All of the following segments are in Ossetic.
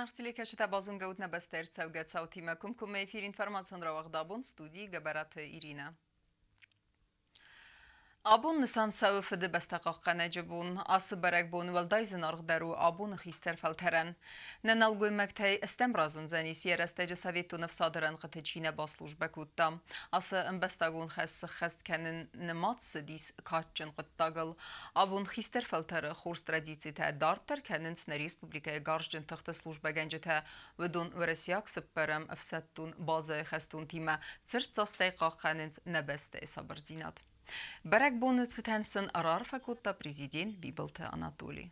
Зынаргъ телекӕсджытӕ, базонгӕ нӕ бӕстӕ ӕрцӕугӕ цаутимӕ комкоммӕ эфир информацион рауагъд «Абон», студийы Гӕбӕраты Иринӕ. Абон нысан цӕуы Фыдыбӕстӕ хъахъхъӕнӕджы бон. Ацы бӕрӕгбон уӕлдай зынаргъдӕр у абоны хистӕр фӕлтӕрӕн. Нӕ нӕлгоймӕгтӕй стӕм разындзӕнис, йӕ рӕстӕджы советон ӕфсады рӕнхъыты чи нӕ баслужбӕ кодта. Ацы ӕмбӕстагон хӕс сыххӕст кӕнын нымад цыдис кадджын хъуыддагыл. Абон хистӕр фӕлтӕры хорз традицитӕ дарддӕр кӕнынц нӕ республикӕйы гарзджын тыхты службӕгӕнджытӕ. Уыдон уӕрӕсейаг цыппӕрӕм ӕфсӕддон базӕйы хӕстонтимӕ цырддзастӕй хъахъхъӕнынц нӕ бӕстӕйы сабырдзинад. Бӕрӕгбоны цытӕн сын раарфӕ кодта президент Бибылты Анатолий.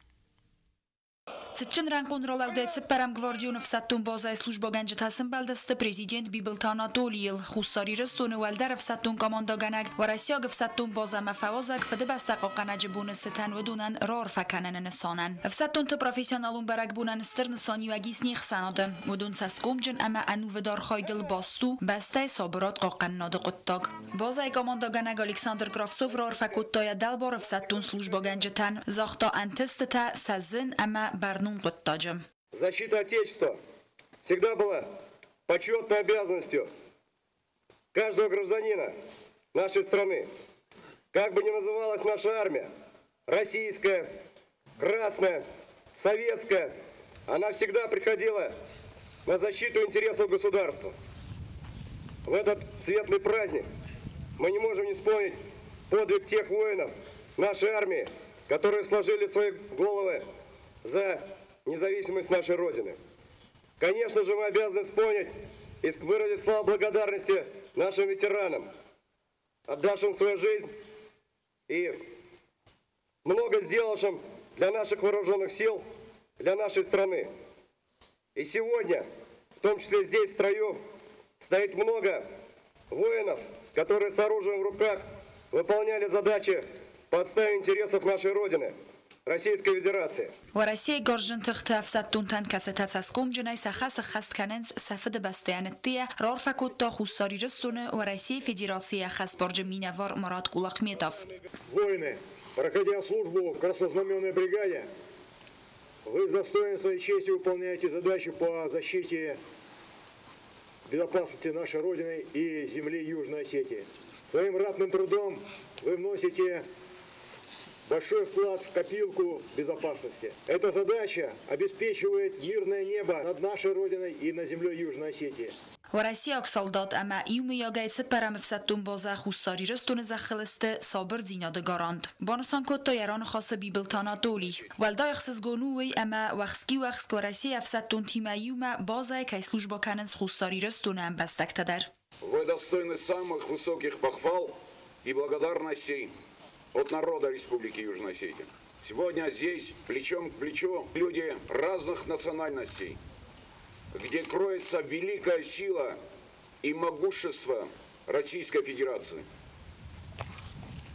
Цытджын рӕнхъон ралӕудӕй цыппӕрӕм гвардион ӕфсӕддон базӕйы службӕгӕнджытӕ сӕмбӕлдысты президент Бибылты Анатолийыл. Хуссар Ирыстоны уӕлдӕр ӕфсӕддон командӕгӕнӕг уӕрӕсейаг ӕфсӕддон базӕмӕ фӕуазӕг Фыдыбӕстӕ хъахъхъӕнӕджы боны цытӕн уыдонӕн раарфӕ кӕныны нысанӕн. Ӕфсӕддонты профессионалон бӕрӕгбонӕн стыр нысаниуӕг ис не хсӕнады. Уыдон цӕсгомджын ӕмӕ ӕнувыд архайдыл баст у бӕстӕйы сабырад хъахъхъӕнынады хъуыддаг. Базӕйы командӕгӕнӕг Александр Кравцов раарфӕ кодта йӕ дӕлбар ӕфсӕддон службӕгӕнджытӕн, загъта ӕнтыстытӕ сӕ зын ӕмӕ бӕрнон хъуыддаджы. Защита Отечества всегда была почетной обязанностью каждого гражданина нашей страны. Как бы ни называлась наша армия, российская, красная, советская, она всегда приходила на защиту интересов государства. В этот светлый праздник мы не можем не вспомнить подвиг тех воинов нашей армии, которые сложили свои головы за независимость нашей Родины. Конечно же, мы обязаны вспомнить и выразить слова благодарности нашим ветеранам, отдавшим свою жизнь и много сделавшим для наших вооруженных сил, для нашей страны. И сегодня, в том числе здесь, в строю, стоит много воинов, которые с оружием в руках выполняли задачи по отстаиванию интересов нашей Родины, Российской Федерации. Уӕрӕсейы гарзджын тыхты ӕфсӕддонтӕн, кӕцытӕ цӕсгомджынӕй сӕ хӕс ӕххӕст кӕнынц сӕ фыдыбӕстӕйӕн ӕддейӕ, раарфӕ кодта Хуссар Ирыстоны Уӕрӕсейы Федерацийы ӕххӕстбарджын минӕвар Марат Кулахметов. Воины, проходя службу в Краснознаменной бригаде, вы с достоинством и честью выполняете задачу по защите безопасности нашей Родины и земли Южной Осетии. Своим ратным трудом вы вносите большой вклад в копилку безопасности. Эта задача обеспечивает мирное небо над нашей Родиной и над землей Южной Осетии. Уӕрӕсейаг салдат ӕмӕ иумӕйагӕй цыппӕрӕм ӕфсӕддон базӕ Хуссар Ирыстоны зӕххыл сты сабырдзинады гарант, банысан кодта йӕ раныхасы Бибылты Анатолий. Уӕлдай ӕхсызгон у уый, ӕмӕ уӕхски-уӕхск Уӕрӕсейы ӕфсӕддонтимӕ иумӕ базӕйы кӕй службӕ кӕнынц Хуссар Ирыстоны ӕмбӕстӕгтӕ дӕр. Вы достойны самых высоких похвал и благодарностей от народа Республики Южная Осетия. Сегодня здесь плечом к плечу люди разных национальностей, где кроется великая сила и могущество Российской Федерации.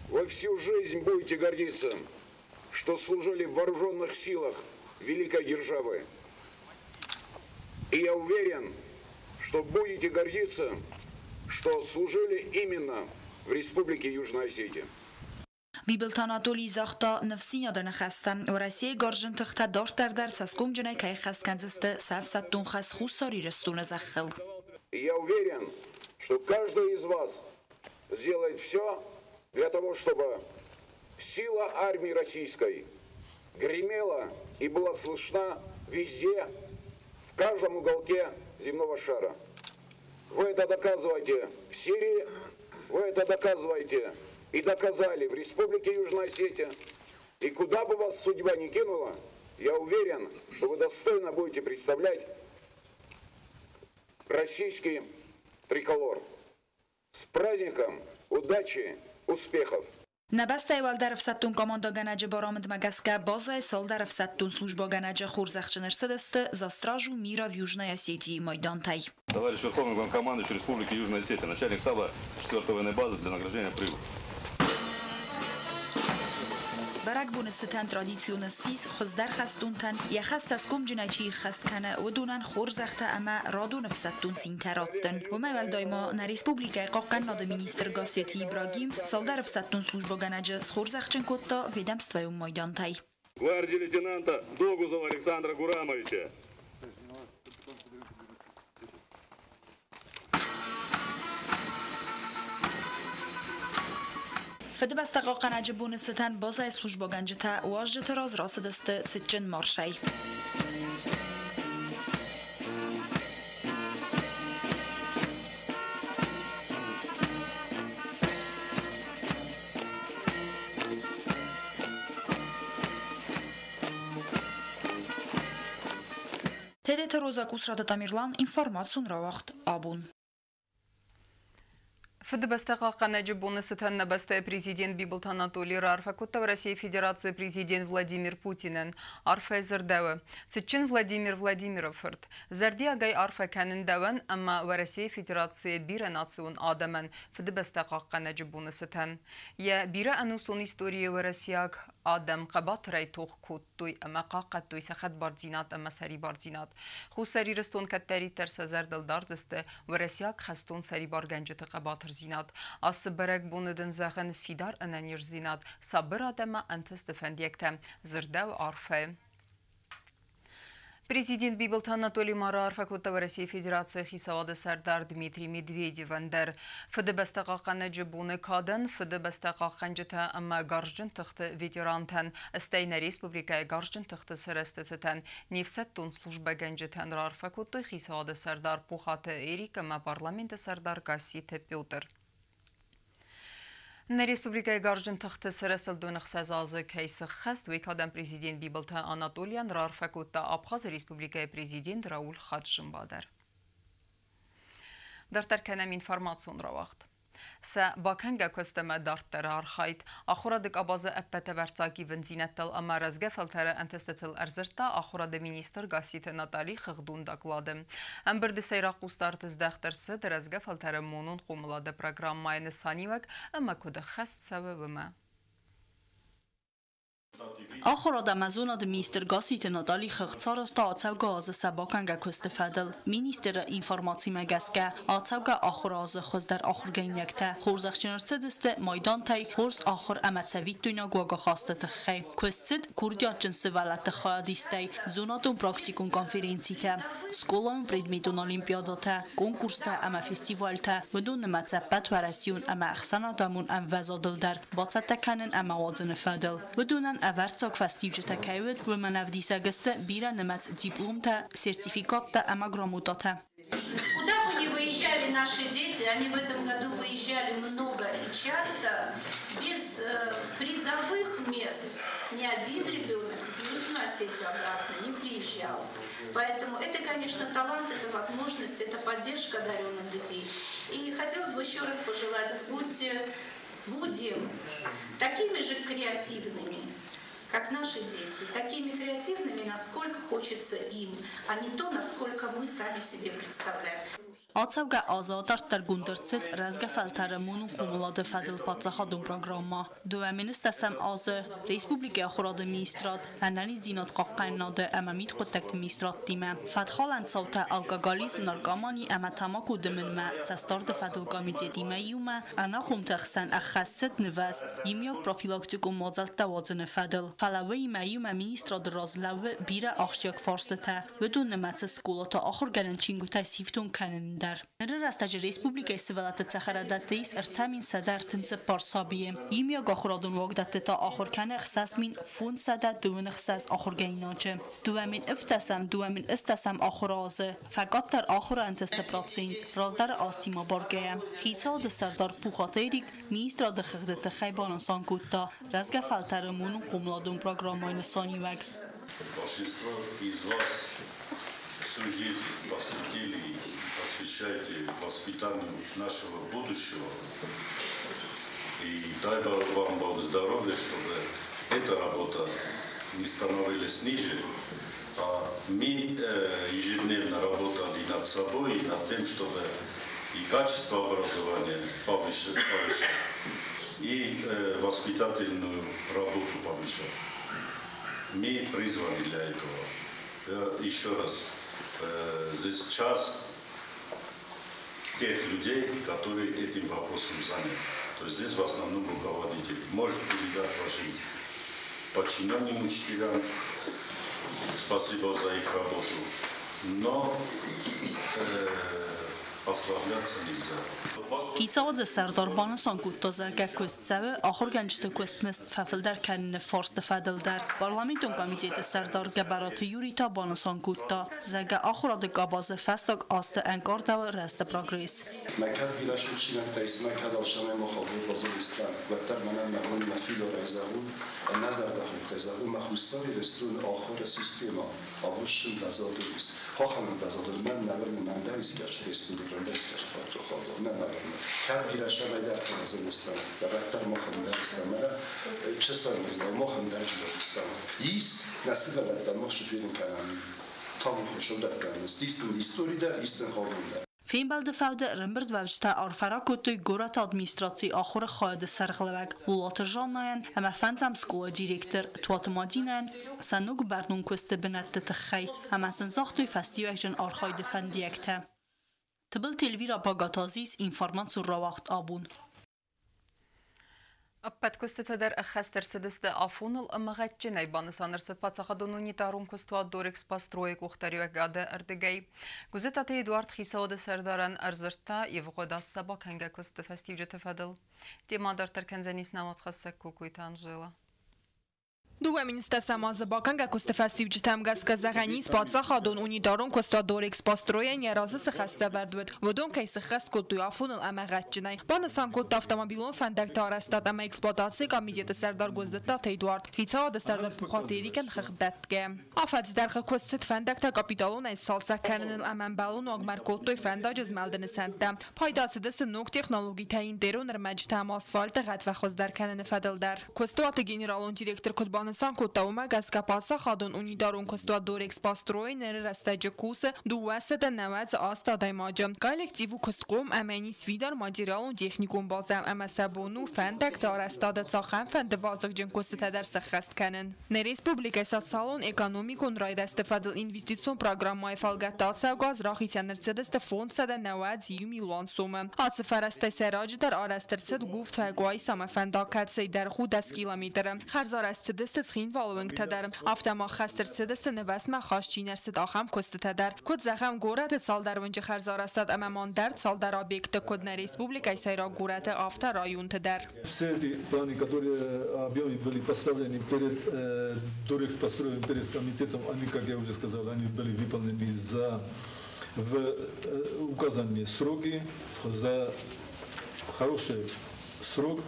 Вы всю жизнь будете гордиться, что служили в вооруженных силах великой державы. И я уверен, что будете гордиться, что служили именно в Республике Южная Осетия. Бибылты Анатолий загъта ныфсдзинады ныхӕстӕ, Уӕрӕсейы гарзджын тыхтӕ дарддӕр дӕр цӕсгомджынӕй кӕй ӕххӕст кӕндзысты сӕ ӕфсӕддон хӕс Хуссар Ирыстоны зӕххыл. И я уверен, что каждый из вас сделает все для того, чтобы сила армии российской гремела и была слышна везде, в каждом уголке земного шара. Вы это доказываете в Сирии, вы это доказываете и доказали в Республике Южная Осетия. И куда бы вас судьба ни кинула, я уверен, что вы достойно будете представлять российский триколор. С праздником, удачи, успехов! Нӕ бӕстӕйы уӕлдӕр ӕфсӕддон командӕгӕнӕджы барамындмӕ гӕсгӕ базӕйы цалдӕр ӕфсӕддон службӕгӕнӕджы хорзӕхджын ӕрцыдысты «За стражу мира в Южной Осетии» майдантӕй. Товарищ Верховный главнокомандующий Республики Южная Осетия, начальник штаба 4-й военной базы для награждения прибыл. Бӕрӕгбоны цытӕн традицион ссис хуыздӕр хӕстонтӕн йӕ хӕс цӕсгомджынӕй чи ӕххӕст кӕны, уыдонӕн хорзӕхтӕ ӕмӕ радон ӕфсӕддон цинтӕ раттын. Уымӕй уӕлдай ма нӕ республикӕйы хъахъхъӕнынады министр Гассеты Ибрагим цалдӕр ӕфсӕддон службӕгӕнӕджы схорзӕхджын кодта ведомствӕйон майдантӕй. Гвардии лейтенанта Догузова Александра Гурамовича. Фыдыбӕстӕ хъахъхъӕнӕджы боны цытӕн базӕйы службӕгӕнджытӕ уазджыты раз рацыдысты цытджын маршӕй. Тедеты Роза, Къусраты Тамерлан, информацион рауагъд «Абон». Фыдыбӕстӕ хъахъхъӕнӕджы боны цытӕн нӕ бӕстӕйы президент Бибылты Анатолий раарфӕ кодта Уӕрӕсейы Федерацийы президент Владимир Путинӕн. Арфӕ дзырдӕуы: Цытджын Владимир Владимиры фырт! Зӕрдиагӕй арфӕ кӕнын дӕуӕн ӕмӕ Уӕрӕсейы Федерацийы бирӕнацион адӕмӕн Фыдыбӕстӕ хъахъхъӕнӕджы боны цытӕн. Йӕ бирӕӕнусон историйы уӕрӕсейаг адӕм хъӕбатырӕй тох кодтой ӕмӕ хъахъхъӕдтой сӕ хӕдбардзинад ӕмӕ сӕрибардзинад. Хуссар Ирыстон кӕддӕриддӕр сӕ зӕрдыл дардзысты уӕрӕсейаг хӕстон сӕрибаргӕнджыты хъӕбатырдзинад. Ацы бӕрӕгбоны дын зӕгъын фидар ӕнӕниздзинад, сабырад ӕмӕ ӕнтысты фӕндиӕгтӕ, дзырдӕуы арфӕйы. Президент Бибылты Анатолий ма раарфӕ кодта Уӕрӕсейы Федерацийы хицауады сӕрдар Дмитрий Медведевӕн дӕр. Фыдыбӕстӕ хъахъхъӕнӕджы боны кадӕн Фыдыбӕстӕ хъахъхъӕнджытӕ ӕмӕ гарзджын тыхты ветерантӕн, стӕй нӕ республикӕйы гарзджын тыхты сырӕзты цытӕн не фсӕддон службӕгӕнджытӕн раарфӕ кодтой хицауады сӕрдар Пухаты Эрик ӕмӕ парламенты сӕрдар Гасситы Петр. Нӕ республикӕйы гарзджын тыхты сырӕзтыл 16 азы кӕй сыххӕст, уый кадӕн президент Бибылты Анатолийӕн раарфӕ кодта Абхазы республикӕйы президент Рауль Хаджимба дӕр. Дарддӕр кӕнӕм информацион рауагъд. Сӕ бакӕнгӕ куыстмӕ дарддӕры архайд, ахуырады къабазы ӕппӕт ӕвӕрццаг ивындзинӕдтыл ӕмӕ рӕзгӕ фӕлтӕры ӕнтыстытыл ӕрдзырдта ахуырады министр Гасситы Натали хыгъдон доклады. Ӕмбырды сӕйраг хъусдард здӕхт ӕрцыд рӕзгӕ фӕлтӕры монон хъомылады программӕйы нысаниуӕг ӕмӕ куыд ӕххӕст цӕуы, уымӕ. Ахуырад ӕмӕ зонады министр Гасситы Натали хыгъд сарӕзта ацӕугӕ азы сӕ бакӕнгӕ куысты фӕдыл. Министры информацимӕ гӕсгӕ, ацӕугӕ ахуыры азы хуыздӕр ахуыргӕнинӕгтӕ хорзӕхджын ӕрцыдысты майдантӕй хорз ахуыр ӕмӕ цӕвиттойнаг уагахасты тыххӕй. Куыст цыд курдиатджын сывӕллӕтты хайадистӕй зонадон-практикон конференцитӕ, скъолайон предметон олимпиадӕтӕ, конкурстӕ ӕмӕ фестивальтӕ, уыдон нымӕцы ӕппӕтуӕрӕсеон ӕмӕ ӕхсӕнадӕмон ӕмвӕзадыл дӕр бацӕттӕ кӕнын ӕмӕ уадзыны фӕдыл. Уыдонӕн ӕвӕрццаг фӕстиуджытӕ кӕй уыд, уымӕн ӕвдисӕг сты бирӕнымӕц дипломтӕ, сертификаттӕ ӕмӕ грамотатӕ. Куда бы ни выезжали наши дети, они в этом году выезжали много и часто, без призовых мест ни один ребенок в Южную Осетию обратно не приезжал. Поэтому это, конечно, талант, это возможность, это поддержка одаренных детей. И хотелось бы еще раз пожелать, будем такими же креативными, как наши дети, такими креативными, насколько хочется им, а не то, насколько мы сами себе представляем. Ацӕугӕ азы адарддӕргонд ӕрцыд рӕзгӕ фӕлтӕры монон хъомылады фӕдыл паддзахадон программӕ. 2010 азы республикӕйы ахуырады министрад ӕнӕниздзинад хъахъхъӕнынады ӕмӕ мидхъуыддӕгты министрадтимӕ фӕткхалӕн цаутӕ алкоголизм, наркомани ӕмӕ тамако дымынмӕ цӕстдарды фӕдыл комитетимӕ иумӕ ӕнахъомты хсӕн ӕххӕст цыд нывӕзт иумиаг профилактикон мадзӕлттӕ уадзыны фӕдыл. Фӕлӕ уыимӕ иумӕ министрады раз лӕууы бирӕ ахсджиаг фарстытӕ, уыдон нымӕцы скъолаты ахуыргӕнӕн чингуытӕй сифтонг кӕнын дӕр. Ныры рӕстӕджы республикӕйы сывӕллӕтты цӕхӕрадӕтты ис 3134 сабийы. Иумиаг ахуырадон уагдӕтты та ахуыр кӕны 6526 ахуыргӕнинаджы. 2017-2018 ахуыры азы фӕкъаддӕр ахуыры ӕнтысты процент раздӕры азтимӕ баргӕйӕ. Хицауады сӕрдар Пухаты Эрик министрады хыгъды тыххӕй банысан кодта рӕзгӕ фӕлтӕры монон хъомыладон программӕйы нысаниуӕг. Большинство из вас всю жизнь посвятили и посвящаете воспитанию нашего будущего. И дай вам Бог здоровья, чтобы эта работа не становилась ниже, а мы ежедневно работали над собой и над тем, чтобы и качество образования повышать, и воспитательную работу повышать. Мы призваны для этого. Я еще раз, здесь час тех людей, которые этим вопросом заняты. То есть здесь в основном руководитель может передать вашим подчиненным учителям спасибо за их работу. Но расслабляться нельзя. Хицауады сӕрдар банысан кодта, зӕгъгӕ, куыст цӕуы ахуыргӕнджыты куыстмызд фӕфылдӕр кӕныны фарсты фӕдыл дӕр. Парламентон комитеты сӕрдар Гӕбӕраты Юри та банысан кодта, зӕгъгӕ, ахуырады къабазы фӕстаг азты ӕнкъардӕуы рӕзты прогресс. Мӕ кӕд бирӕ сусинӕгтӕ ис, мӕ кӕд алцӕмӕй мах абон базондыстӕм, уӕддӕр мӕнӕн мӕ бон мӕ фидарӕй зӕгъун, ӕнӕзӕрдӕхудтӕй зӕгъун, мӕ Хуссар Иристони ахури системӕ абон сӕмвӕзадыл ис. Ахӕм ӕмвӕзадыл мӕн нӕ уырны, ӕндӕр искӕцы республикӕ, ӕндӕр искӕцы паддзахады нӕ мӕ уырны. Кӕд бирӕ цӕмӕйдӕрты базондыстӕм, уӕддӕр мах ӕндӕр стӕм, мӕнӕ чысыл мах ӕндӕр стӕм. Ис нӕ сывӕллӕттӕн мах фенын кӕнӕм табу сылдӕттӕн, ис истори дӕр, ис абон дӕр. Фембӕлды фӕуды ӕрӕмбырдуӕвджытӕ арфӕ ракодтой горӕты администрацийы ахуыры хайады сӕргълӕууӕг Лолаты Жаннайӕн ӕмӕ фӕндзӕм скъолайы директор Туаты Мадинӕйӕн сӕ ног бӕрнон куысты бынӕтты тыххӕй ӕмӕ сын загътой фӕстиуӕгджын архайды фӕндиӕгтӕ. Тыбылты Эльвира, Багаты Азиз, информацион рауагъд «Абон». Ӕппӕт куыстытӕ дӕр ӕххӕст ӕрцыдысты афоныл ӕмӕ гъӕдджынӕй, банысан ӕрцыд паддзахадон унитарон куыстуат «Дорэкспострой» къухдариуӕгады ӕрдыгӕй. Гуыззытаты Эдуард хицауады сӕрдарӕн ӕрдзырдта ивгъуыд аз сӕ бакӕнгӕ куысты фӕстиуджыты фӕдыл. Темӕ дарддӕр кӕндзӕнис нӕ уацхӕссӕг Кокойты Анжела. 2010 азы бакӕнгӕ куысты фӕстиуджытӕм гӕсгӕ зӕгъӕн ис, паддзахадон унитарон куыстуат «Дорэкспострой»-ӕн йӕ разы цы хӕстӕ ӕвӕрд уыд, уыдон кӕй сыххӕст кодтой афоныл ӕмӕ гъӕдджынӕй, банысан кодта автомобилон фӕндӕгты арӕзтад ӕмӕ эксплуатацийы комитеты сӕрдар Гуыззыттаты Эдуард, хицауады сӕрдар Пухаты Эрикӕн хыгъд дӕтгӕ. Афӕдзы дӕргъы куыст цыд фӕндӕгтӕ капиталонӕй сцалцӕг кӕныныл ӕмӕ ӕмбӕлон уагмӕ ӕркодтой фӕндаджы змӕлды нысӕнттӕ. Пайда цыдысты ног технологитӕ интерон ӕрмӕджытӕ ӕмӕ асфальты гъӕд фӕхуыздӕр кӕныны фӕдыл дӕр. Куыстуаты генералон директор куыд банысан кодта, уымӕ гӕсгӕ паддзахадон унитарон куыстуат «Дорэкспострой» ныры рӕстӕджы кусы 298 адӕймаджы. Коллектив у куыстхъом ӕмӕ йын ис фидар материалон-техникон базӕ, ӕмӕ сӕ бон у фӕндӕгты арӕзтады цахӕмфӕнды вазыгджын куыстытӕ дӕр сӕххӕст кӕнын. Нӕ республикӕйы социалон-экономикон райрӕзты фӕдыл инвестицион программӕйы фӕлгӕтты ацӕугӕ аз рахицӕн ӕрцыдысты 591 милуан сомы. Ацы фӕрӕзтӕй сӕйраджыдӕр арӕзт ӕрцыд Гуфта-Къуайсамӕ фӕндаг, кӕцыйы дӕргъ у 10 километры. Хӕрзарӕзт цыдысты Цхинвалы уынгтӕ дӕр. Афтӕ ма ӕххӕст ӕрцыдысты, нывӕзтмӕ хаст чи не рцыд, ахӕм куыстытӕ дӕр. Куыд зӕгъӕм, горӕты цалдӕр уынджы хӕрзарӕзтад ӕмӕ ма ӕндӕр цалдӕр объекты куыд нӕ республикӕйы сӕйраг горӕты, афтӕ районты дӕр. Все эти планы, которые объемы были поставлены перед Дорэкспостроем, перед комитетом, они, как я уже сказал, они были выполнены за в указанные сроки, за хороший срок.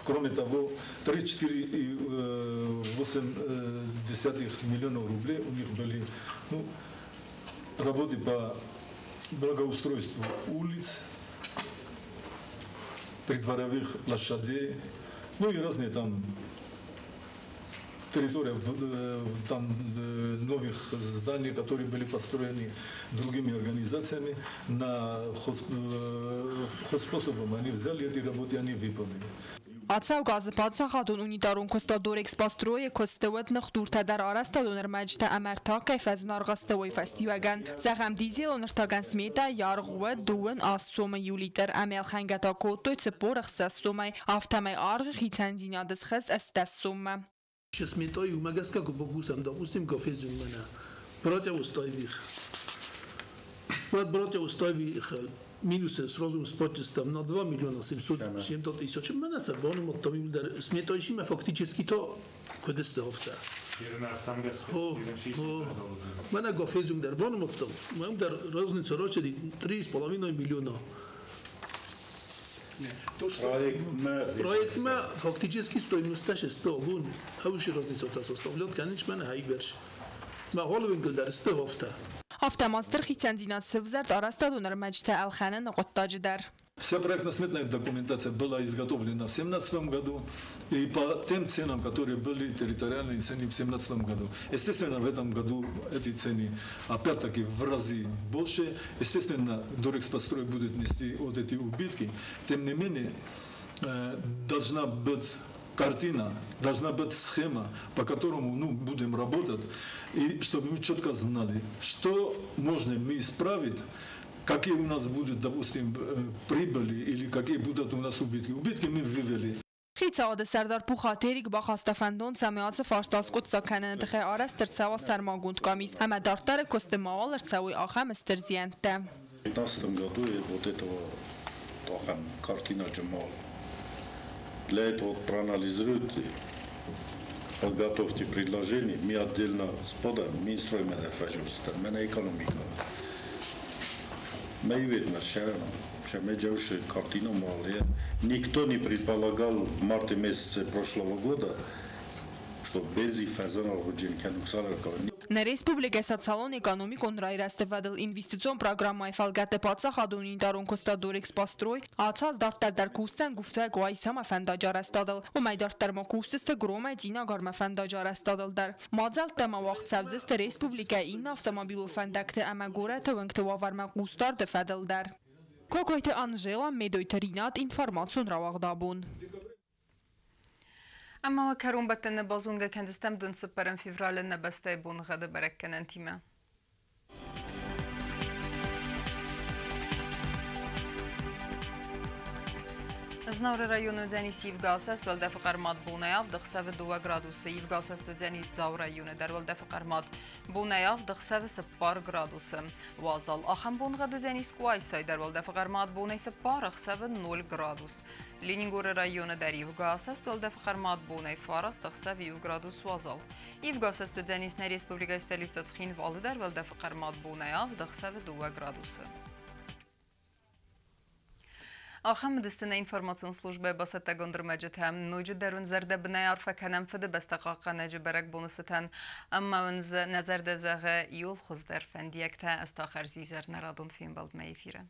Кроме того, 34,8 миллионов рублей у них были, ну, работы по благоустройству улиц, придворовых площадей, ну и разные там территория там новых зданий, которые были построены другими организациями на хозспособом. Они взяли эти работы, они выполнили. Ацӕугӕ азы паддзахадон унитарон куыстуат «Дорэкспострой»-ы куысты уыд ныхдуртӕ дӕр арӕзтадон ӕрмӕджытӕ ӕмӕ ӕртаг кӕй фӕзынаргъ сты, уый фӕстиуӕгӕн. Зӕгъӕм, дизелон ӕртагӕн сметӕйы аргъ уыд 38 сомы 1 литр, ӕмӕ ӕлхӕнгӕ та кодтой 46 сомӕй. Афтӕмӕй аргъы хицӕндзинад схызт 18 соммӕ. Сметайы уымӕ гӕсгӕ куы бакусӕм, допустим, Гафезюнгмӕ, братья Устаевих. Уӕд братья Устаевих минусы сразу сбадтыстӕм на 2 миллиона 700 чем-то тысяч. Мӕнӕ сӕ банымадтам иууылдӕр сметайы фактически та куыд сты афтӕ. Хо, хо. Мӕнӕ Гафезюнг дӕр банымадтам. Мӕм дӕр разница рацыди 3,5 миллиона. То, что проектмӕ фактически стоимость сты абон ӕвзӕр разницӕтӕ составлять кӕнынц мӕнӕ хайбӕрц. Мӕ Холвинкл дӕр сты афтӕ. Афтӕ ма стыр хицӕндзинад сывзӕрд арӕзтадон ӕрмӕджытӕ ӕлхӕныны хъуыддаджы дӕр. Вся проектно-сметная документация была изготовлена в 2017 году и по тем ценам, которые были территориальные цены в 2017 году. Естественно, в этом году эти цены опять-таки в разы больше. Естественно, Дорэкспострой будет нести вот эти убытки. Тем не менее, должна быть картина, должна быть схема, по которому, ну, будем работать, и чтобы мы четко знали, что можно мы исправить, какие у нас будут, допустим, прибыли или какие будут у нас убытки. Убытки мы вывели. Хицауады сӕрдар Пухаты Эрик бахаста фӕндон, цӕмӕй ацы фарст аскъуыддзаг кӕныны тыххӕй арӕзт ӕрцӕуа сӕрмагонд къамис ӕмӕ дарддӕры куысты мауал ӕрцӕуой ахӕм стыр зиӕнттӕ. В 2015 году вот этого ахӕм картинаджы мал. Для этого вот проанализируйте, подготовьте предложение, мы отдельно спадаем, Минстрой мӕнӕ фӕжурста, мӕнӕ экономика. Мы видно, что картину мало. Никто не предполагал в марте месяце прошлого года, что бензин фазанал Нӕ республикӕйы социалон-экономикон райрӕзты фӕдыл инвестицион программӕйы фӕлгӕтты паддзахадон унитарон куыстуат Дорэкспострой ацы аз дарддӕр дӕр кусдзӕн Гуфтайӕ-Къуайсамӕ фӕндаджы арӕзтадыл. Уымӕй дарддӕр ма кусдзысты Громӕй Цъинагармӕ фӕндаджы арӕзтадыл дӕр. Мадзӕлттӕ ма уагъд цӕудзысты республикӕйы иннӕ автомобилон фӕндӕгты ӕмӕ горӕты уынгты уавӕрмӕ хъусдарды фӕдыл дӕр. Кокойты Анжела, Медойты Ринат, информацион рауагъд Абон. Ӕмӕ уӕ кӕронбӕттӕны базонгӕ кӕндзыстӕм 25 февралы нӕ бӕстӕйы боныгъӕды бӕрӕггӕнӕнтимӕ. Знауыры районы уыдзӕнис ивгӕ асӕст, уӕлдӕфы хъӕрмад бонӕй 7, ӕхсӕвы 2 градусы. Ивгӕ асӕст уыдзӕнис Дзауы районы дӕр, уӕлдӕфы хъӕрмад бонӕй 7, ӕхсӕвы 4 градусы. Уазал ахӕм боныгъӕд уыдзӕнис Къуайсайы дӕр, уӕлдӕфы хъӕрмад бонӕй 4, ӕхсӕвы 0 градус. Ленингоры районы дӕр ивгӕ асӕст, уӕлдӕфы хъӕрмад бонӕй 9, ӕхсӕвы 1 градус уазал. Ивгӕ асӕст уыдзӕнис нӕ республикӕйы столицӕ Цхинвалы дӕр, уӕлдӕфы хъӕрмад бонӕй 7, ӕхсӕвы 2 градусы. Ахӕм уыдысты нӕ информацион службӕйы бацӕттӕгонд ӕрмӕджытӕ. Ноджыдӕр уын зӕрдӕбынӕй арфӕ кӕнӕм Фыдыбӕстӕ хъахъхъӕнӕджы бӕрӕгбоны цытӕн ӕмӕ уын дзы нӕ зӕрдӕ зӕгъы иууыл хуыздӕр фӕндиӕгтӕ. Ӕз та хӕрзизӕр нӕ радон фембӕлдмӕ эфиры.